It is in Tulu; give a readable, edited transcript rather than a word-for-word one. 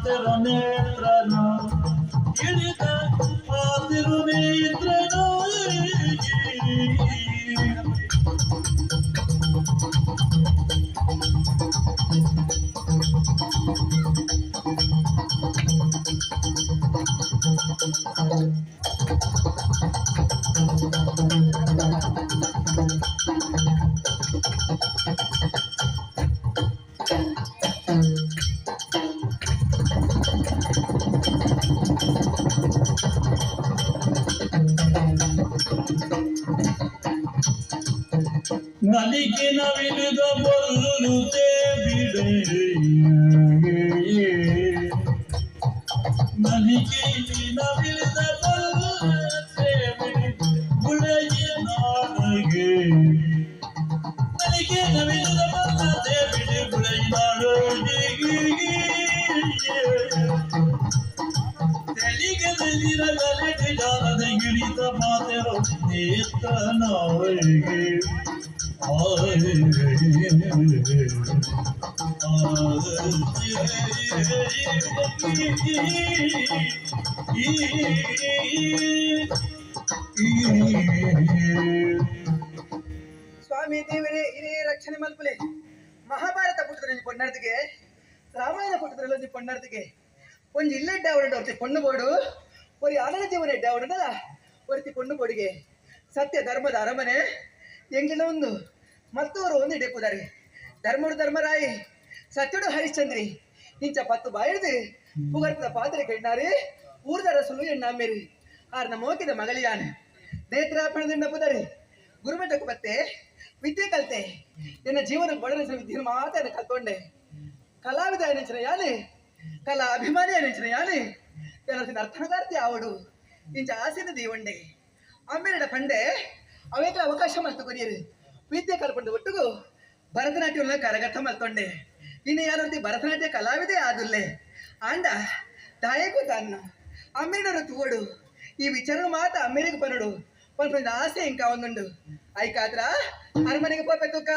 ಪಾತೆರ ನೇತ್ರನ ಇಳಿದ ಪಾತಿರು ನೇತ್ರನ. ನಲಿಗೆ ನವಿಲುದ ಬೊಲ್ಲು ಬಿಡೆ, ನಲಿಗೆ ನವಿಲುದ ಬೊಲ್ಲು ಬಿಡೆ ಗುಳೆಯಿನಾಳಗೆ, ನಲಿಗೆ ನವಿಲುದ ಬೊಲ್ಲ ಬಿಡೆ ಗುಳೆಯಿನಾಳಗೆ. ತೆಲಿಗೆ ತೆಲಿರ ಜಾಲದ ಗಿಳಿತ ಮಾತೆರೋ ನೇತ್ರನಾಗೆ. ಸ್ವಾಮಿ ದೇವರೇ, ಇರೇ ರಕ್ಷಣೆ ಮಲ್ಪಲೆ. ಮಹಾಭಾರತ ಪುಟ್ಟದ್ರಲ್ಲಿ ಪೊನ್ನರ್ದಿಗೆ, ರಾಮಾಯಣ ಪುಟ್ಟದ್ರಲ್ಲಿ ಪೊನ್ನರ್ದಿಗೆ, ಒಂಜಿ ಇಲ್ಲೆಡ್ಡ ಅವರುಂಡ ಒರ್ತಿ ಪೊಣ್ಣು ಬೋಡು, ಒರಿ ಆನಂದ ಜೀವನ ಎಡ್ಡೆ ಅವರುಂಡಲ ಒರ್ತಿ ಪೊಣ್ಣು ಬೋಡಿಗೆ. ಸತ್ಯ ಧರ್ಮದ ಅರಮನೆ ಎಂಗಿನ ಒಂದು ಮತ್ತವರು ಒಂದು ಇಡೆಪುದಾರಿ. ಧರ್ಮಡು ಧರ್ಮರಾಯಿ, ಸತ್ಯಡು ಹರಿಶ್ಚಂದ್ರಿ, ಇಂಚ ಪತ್ತು ಬಾಯಿಡ್ದು ಪುಗರ್ತದ ಪಾತ್ರೆ ಕೆಣ್ಣಾರಿ ಊರ್ದ ರಸುಲು ಎಣ್ಣಾಮೇರಿ. ಆರ್ನ ಮೋಕಿದ ಮಗಳಿಯಾನೆ ನೇತ್ರಾಪಣದಿಂದ ಪುದರಿ. ಗುರುಮಠಕ್ಕೆ ಬತ್ತೆ, ವಿದ್ಯೆ ಕಲ್ತೆ. ಎನ್ನ ಜೀವನ ಬಡಲಿಸಿದ ವಿದ್ಯೆ ಮಾತ್ರ ಕಲ್ತೊಂಡೆ. ಕಲಾವಿದ ನೆಂಚಿನ ಯಾನೆ, ಕಲಾ ಅಭಿಮಾನಿ ನೆಂಚಿನ ಯಾನೆ, ಕೆಲಸ ಅರ್ಥಗಾರ್ತಿ ಆವಡು ಇಂಚ ಆಸೆನ ದೀವಂಡೆ. ಅಮ್ಮೇರಡ ಪಂಡೆ, ಅವೇಕ ಅವಕಾಶ ಮಲ್ತು ಕೊರಿಯರು. ವಿದ್ಯೆ ಕಲ್ಪಂಡ ಒಟ್ಟುಗು ಭರತನಾಟ್ಯವನ್ನ ಕರಗತ ಮಲ್ತೊಂಡೆ. ಇನ್ನು ಯಾರೊಂದಿ ಭರತನಾಟ್ಯ ಕಲಾವಿದೆ ಆದುಲ್ಲೆ. ಆಂಡ ದಾಯಕು ತಾನು ಅಮ್ಮೇರಡರು ತೂವಡು. ಈ ವಿಚಾರ ಮಾತ ಅಮ್ಮೇರಿಗೆ ಪನಡು ಪನ್ಪಂದ ಆಸೆ ಇಂಕ ಒಂದುಂಡು. ಐಕಾದ್ರ ಅರಮನೆಗೆ ಪೋಪೆ ತೂಕ.